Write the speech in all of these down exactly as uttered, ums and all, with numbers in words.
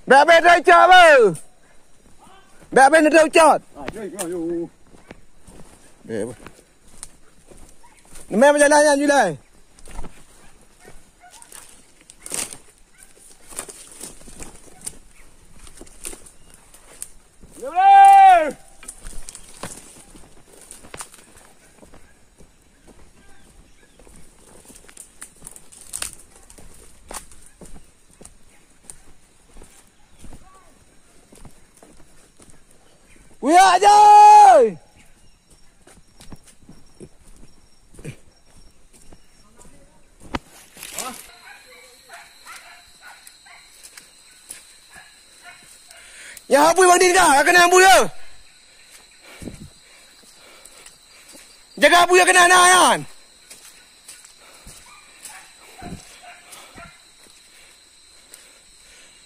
Bèk-bèk teucok, beuh. Bèk-bèk teucok. Bèk, beuh. Neumè meujalan nyan, Julai. Kuyak jai! Nyang bui Bang Din ka, ka keunong bui, ya. Jaga bui ka keunong na nyan.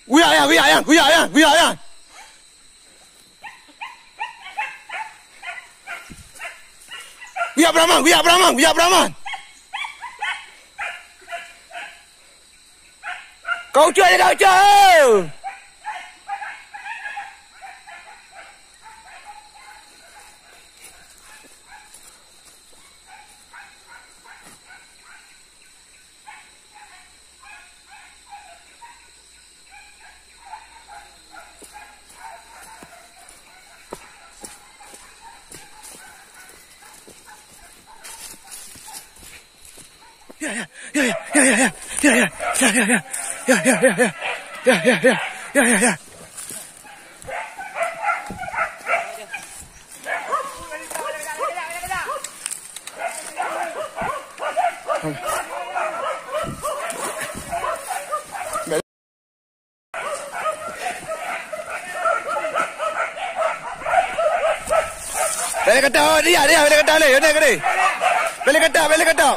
Kuyak nyan, kuyak nyan, kuyak nyan, kuyak nyan. Kuyak Braman, kuyak Braman, kuyak Braman. Kau ucok je, kau ucok, eh! Ya, ya, ya, ya. Ya, ya, ya. Ya, ya, ya. Ya, ya, ya. Ya, ya, ya. Kata, oh, dia, dia, bela kata ni, dia kata. Bela kata, bela kata.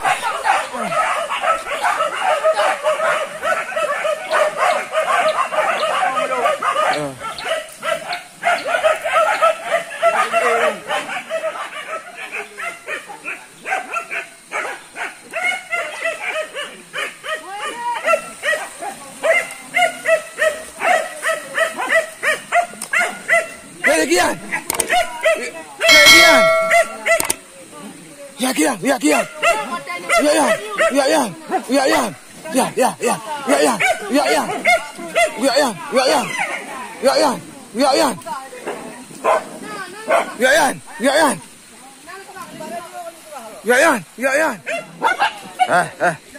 Ya, ya, Gian. Ya, Gian. Ya, Gian. Ya, Gian. Ya, Gian. Ya, Gian. Ya, ya, ya. Ya, Gian. Ya, Gian. Ya, Gian. Ya, Gian. Ya, Gian. Ya, Gian. Ya, Gian. Ya, Gian. Ya, Yan, ya, Yan. Eh, eh.